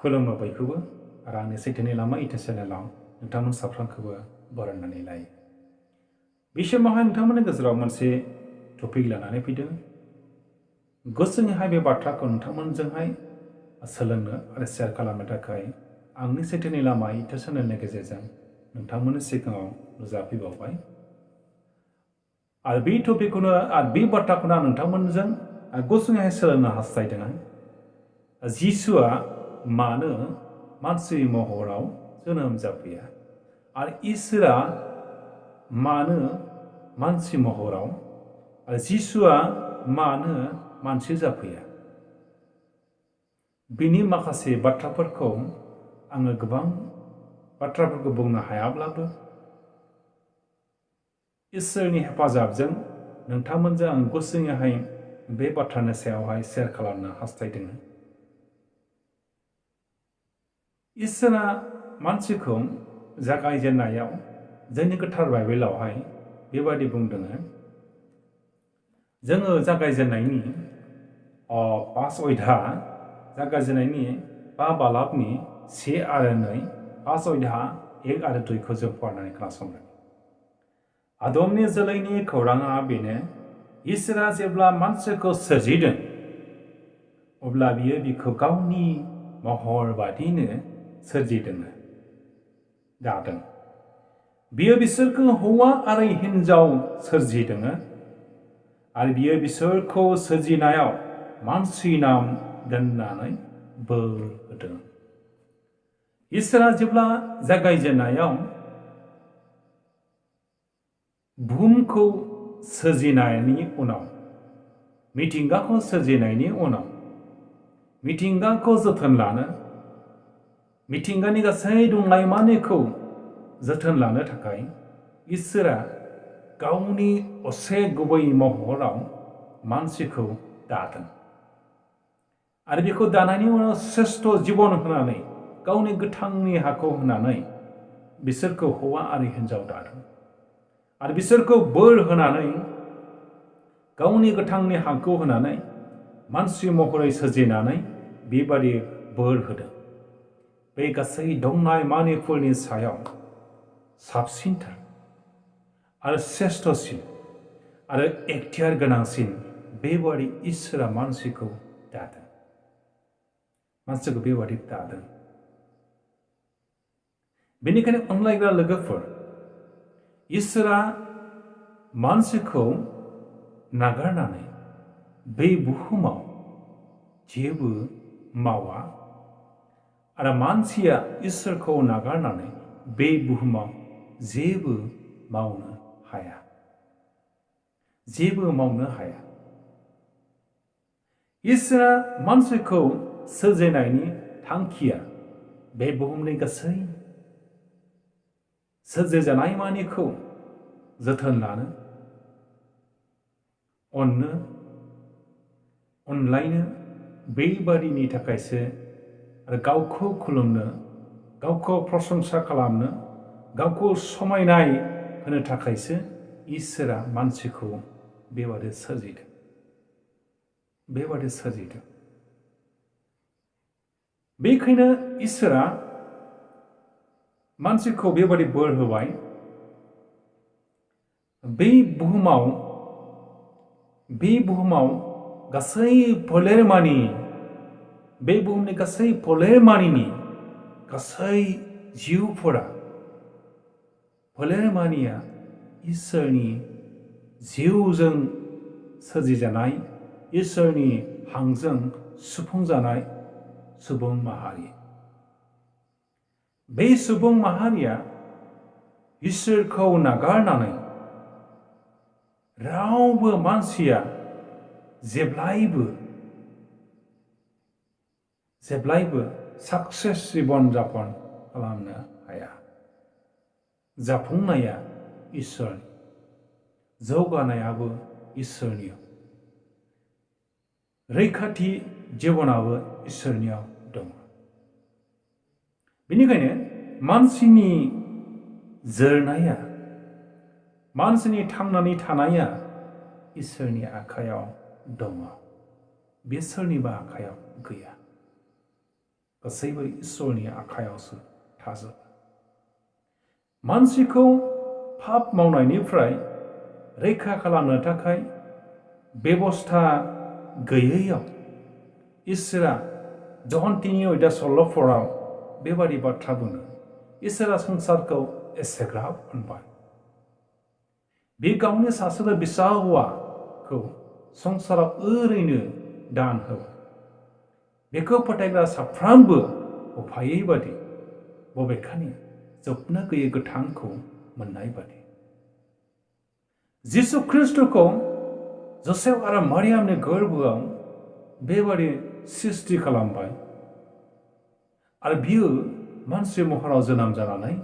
खुलुमो बयखौबो आरो आंनि सैथोनि लामा इउटुब चेनेलाव नोंथांमोन साफ्रोमखौबो बरायनानै लायो। बे समावहाय नोंथांमोननि गेजेराव मोनसे टपिक लानानै फैदों। गुसुङैहाय बे बाथ्राखौ नोंथांमोनजोंहाय सोलोंनो आरो शेयार खालामनो थाखाय आंनि सैथोनि लामा इउटुब चेनेलनि गेजेरजों नोंथांमोननि सिगाङाव नुजाफैबावबाय। आरो बे टपिकखौनो आरो बे बाथ्राखौनो आं नोंथांमोनजों गुसुङैहाय सोलोंनो हास्थायदों। जिसुआ मानो मानसि महराव जोनोम जाफैया आरो इसोरा मानो मानसि महराव आरो जिसुआ मानो मानसि जाफैया, बिनि माखासे बाथ्राफोरखौ आङो गोबां बाथ्राफोरखौ बुंनो हायाब्लाबो इसोरनि हेफाजाबजों नोंथांमोनजों आं गुसुङैहाय बे बाथ्रानि सायावहाय शेयार खालामनो हास्थायदों। इसोरा मानसिखौ जागायजेननायाव जोंनि गोथार बाइबेलावहाय बेबादि बुंदों। जोङो जागायजेननायनि 5 अध्याय जागायजेननायनि 5 बालाबनि 1 आरो 2, 5 अध्याय 1 आरो 2 जों फरायनानै खोनासंदों। आदमनि जोलैनि खौराङा बेनो, इसोरा जेब्ला मानसिखौ सोरजिदों अब्ला बियो बिखौ गावनि महर बादिनो सोरजिदों, दादों। बियो बिसोरखौ हौवा आरो हिन्जाव सोरजिदों आरो बियो बिसोरखौ सोरजिनायाव मानसि नाम दोननानै बोर होदों। इसोरा जेब्ला जागायजेननायाव बुहुमखौ सोरजिनायनि उनाव, मिथिंगाखौ सोरजिनायनि उनाव, मिथिंगाखौ जोथोन लानो, मिथिंगानि गासै दंनायमानिखौ जोथोन लानो थाखाय इसोरा गावनि असे गुबै महराव मानसिखौ दादों आरो बेखौ दानायनि उनाव श्रेष्ठ जिबन होनानै, गावनि गोथांनि हाखौ होनानै बिसोरखौ हौवा आरो हिन्जाव दादों आरो बिसोरखौ बोर होनानै, गावनि गोथांनि हाखौ होनानै मानसि महरै सोरजिनानै बेबादि बोर होदों। बे गासै दंनाय मानिफोरनि सायाव साबसिनथार आरो श्रेष्ठसिन आरो एखथियार गोनांसिन बेबादि इसोरा मानसिखौ दादों। मानसिखौ बेबादि दादों। बेनिखायनो अनलायग्रा लोगोफोर, इसोरा मानसिखौ नागारनानै बे बुहुमाव जेबो मावा आरो मानसिया इसोरखौ नागारनानै बे बुहुमाव जेबो मावनो हाया। जेबो मावनो हाया। इसोरा मानसिखौ सोरजिनायनि थांखिया बे बुहुमनि गासै सोरजिजानाय मानिखौ जोथोन लानो, अननो, अनलायनो, बेबादिनि थाखायसो आरो गावखौ खुलुमनो, गावखौ प्रशंसा खालामनो, गावखौ समायनाय होनो थाखायसो इसोरा मानसिखौ बेबादि सोरजिदों। बेबादि सोरजिदों। बेखायनो इसोरा मानसिखौ बेबादि बोर होबाय। बे बुहुमाव गासै फोलेरमानि, बे बुहुमनि गासै फोलेरमानिनि गासै जिउफोरा, फोलेरमानिया इसोरनि जिउजों सोरजिजानाय, इसोरनि हांजों सुफुंजानाय सुबुं माहारि। बे सुबुं माहारिया इसोरखौ नागारनानै रावबो मानसिया जेब्लायबो साक्सेस जिबन जापन खालामनो हाया। जाफुंनाया इसोरनि, जौगानायाबो इसोरनि, रैखाथि जिबनाबो इसोरनियाव दङ। बेनिखायनो मानसिनि जोरनाया, मानसिनि थांनानै थानाया इसोरनि आखायाव दङ। बे सोरनिबा आखायाव गैया। गासैबो इसोरनि आखायावसो थाजोबो। मानसिखौ पाप मावनायनिफ्राय रैखा खालामनो थाखाय बेबस्था गैयैयाव इसोरा जहन्तिनि अयदा सल'फोराव बेबादि बाथ्रा बुङो। इसोरा संसारखौ एसेग्राब अनबाय। बे गावनि सासेल' बिसा हौवाखौ संसाराव ओरैनो दान होबाय। बेखौ फोथायग्रा साफ्रोमबो उफायै बादि, बबेखानि जोबनो गैयै गोथांखौ मोननाय बादि। जिसु ख्रिस्टखौ जसेफ आरो मारियामनि गोरबोआव बेबादि सृष्टि खालामबाय आरो बियो मानसि महराव जोनोम जानानै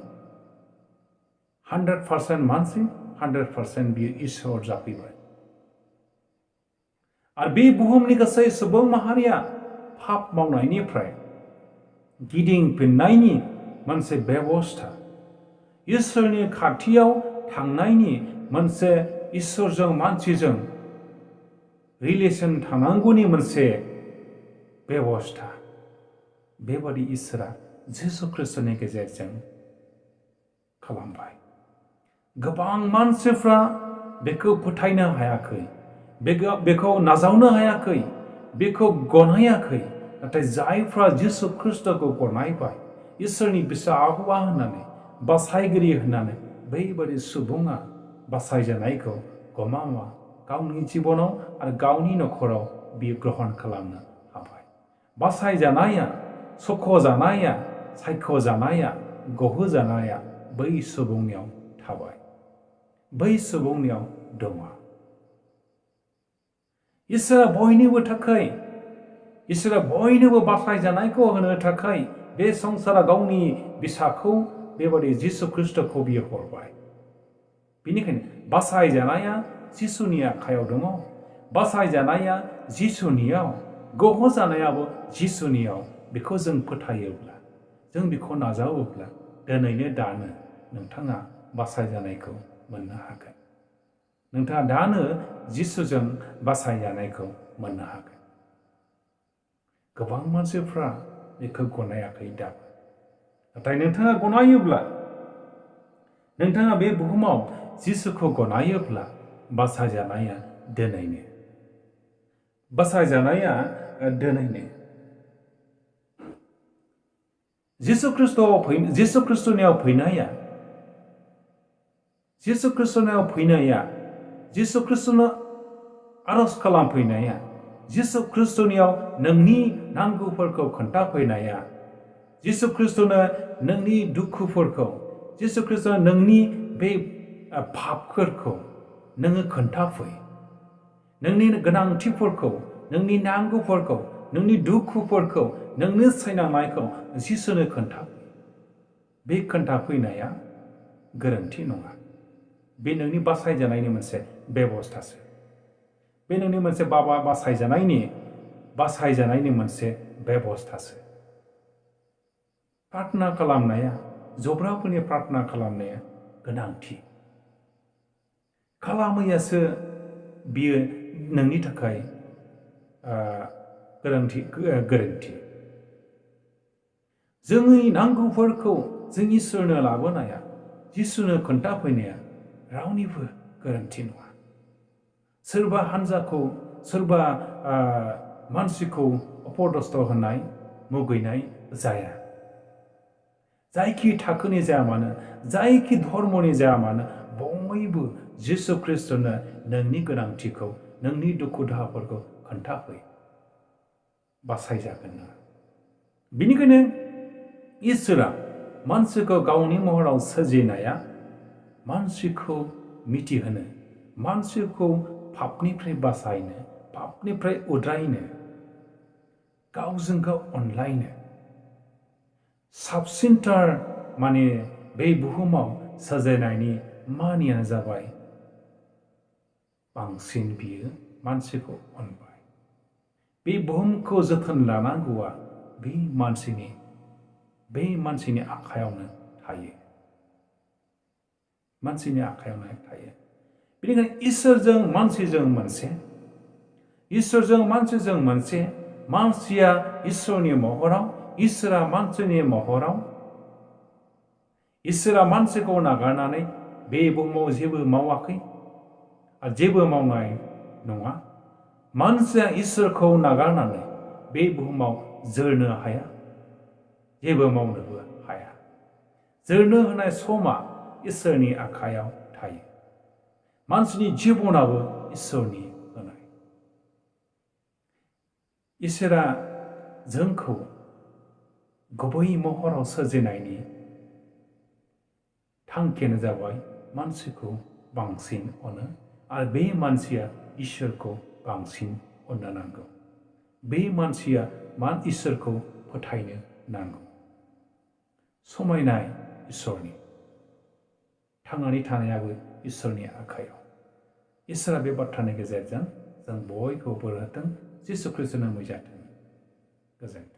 100% मानसि 100% बियो इसोर जाफैबाय। आरो बे बुहुमनि गासै सुबुं माहारिया पाप मावनायनिफ्राय गिदिंफिननायनि मोनसे बेबस्था, इसोरनि खाथियाव थांनायनि मोनसे इसोरजों मानसिजों रिलेसन थानांगौनि मोनसे बेबस्था, बेबादि इसोरा जिसु ख्रिस्टनि गेजेरजों खालामबाय। गोबां मानसिफ्रा बेखौ फोथायनो हायाखै, बेखौ नाजावनो हायाखै, बेखौ गनायाखै। नाथाय जायफ्रा जिसु ख्रिस्टखौ गनायबाय, इसोरनि बिसा हौवा होननानै, बासायगिरि होननानै, बैबादि सुबुङा बासायजानायखौ गमामा गावनि जिबनाव आरो गावनि नखराव बियो ग्रहण खालामनो हाबाय। बासायजानाया, सख'जानाया, सायख'जानाया, गहोजानाया बै सुबुंनियाव थाबाय, बै सुबुंनियाव दङ। इसोरा बयनिबो थाखाय, इसोरा बयनोबो बासायजानायखौ होनो थाखाय बे संसारा गावनि बिसाखौ बेबादि जिसु ख्रिस्टखौ बियो हरबाय। बेनिखायनो बासायजानाया जिसुनि आखायाव दङ, बासायजानाया जिसुनियाव, गहोजानायाबो जिसुनियाव। बेखौ जों फोथायोब्ला, जों बेखौ नाजावोब्ला, दिनैनो दानो नोंथाङा बासायजानायखौ मोननो हागोन। नोंथाङा दानो जिसुजों बासायजानायखौ मोननो हागोन। गोबां मानसिफ्रा बेखौ गनायाखै दाबो। नाथाय नोंथाङा गनायोब्ला, नोंथाङा बे बुहुमाव जिसुखौ गनायोब्ला, बासायजानाया दिनैनो, बासायजानाया दिनैनो। जिसु ख्रिस्टनियाव फैनाया, जिसु ख्रिस्टनो आरज खालामफैनाया, जिसु ख्रिस्टनियाव नोंनि नांगौफोरखौ खोन्थाफैनाया, जिसु ख्रिस्टनो नोंनि दुखुफोरखौ, जिसु ख्रिस्टनो नोंनि बे पापफोरखौ नोङो खोन्थाफै, नोंनि गोनांथिफोरखौ, नोंनि नांगौफोरखौ, नोंनि दुखुफोरखौ, नोंनि सैनांनायखौ जिसुनो खोन्थाफै। बे खोन्थाफैनाया गोरोन्थि नङा। बे नोंनि बासायजानायनि मोनसे बेबस्थासो। बे नोंनि मोनसे बासायजानायनि मोनसे बेबस्थासो। प्रार्थना खालामनाया, जब्राफोरनि प्रार्थना खालामनाया गोनांथि। खालामैयासो बियो नोंनि थाखाय गोरोन्थि। जोंनि नांगौफोरखौ जों इसोरनो लाबोनाया, जिसुनो खोन्थाफैनाया रावनिबो गोरोन्थि नङा। सोरबा हान्जाखौ, सोरबा मानसिखौ अपदस्थ होनाय, मुगैनाय जाया। जायखि थाखोनि जाया मानो, जायखि धर्मनि जाया मानो, बयबो जिसु ख्रिस्टनो नोंनि गोनांथिखौ, नोंनि दुखु दाहाफोरखौ खोन्थाफै, बासायजागोन ना। बेनिखायनो इसोरा मानसिखौ गावनि महराव सोरजिनाया मानसिखौ मिथिहोनो, मानसिखौ पापनिफ्राय बासायनो, पापनिफ्राय उद्रायनो, गावजों गाव अनलायनो, साबसिनथार माने बे बुहुमाव सोरजिनायनि मानियानो जाबाय बांसिन बियो मानसिखौ अनबाय। बे बुहुमखौ जोथोन लानांगौआ बे मानसिनि आखायावनो थायो। मानसिनि आखायावनो थायो। बेनिखायनो इसोरजों मानसिजों मोनसे, मानसिया इसोरनि महराव, इसोरा मानसिनि महराव इसोरा मानसिखौ नागारनानै बे बुहुमाव जेबो मावाखै आरो जेबो मावनाय नङा। मानसिया इसोरखौ नागारनानै बे बुहुमाव जोरनो हाया, जेबो मावनोबो हाया। जोरनो होनाय समा इसोरनि आखायाव थायो। मानसिनि जिबनाबो इसोरनि होनाय। इसोरा जोंखौ गुबै महराव सोरजिनायनि थांखियानो जाबाय मानसिखौ बांसिन अनो आरो बे मानसिया इसोरखौ बांसिन अननो नांगौ। बे मानसिया इसोरखौ फोथायनो नांगौ। समायनाय इसोरनि, थांनानै थानायाबो इसोरनि आखायाव। इसोरा बे बाथ्रानि गेजेरजों जों बयखौबो बोर होथों। जिसु ख्रीष्टनि मुङै जाथों। गोजोन्थों।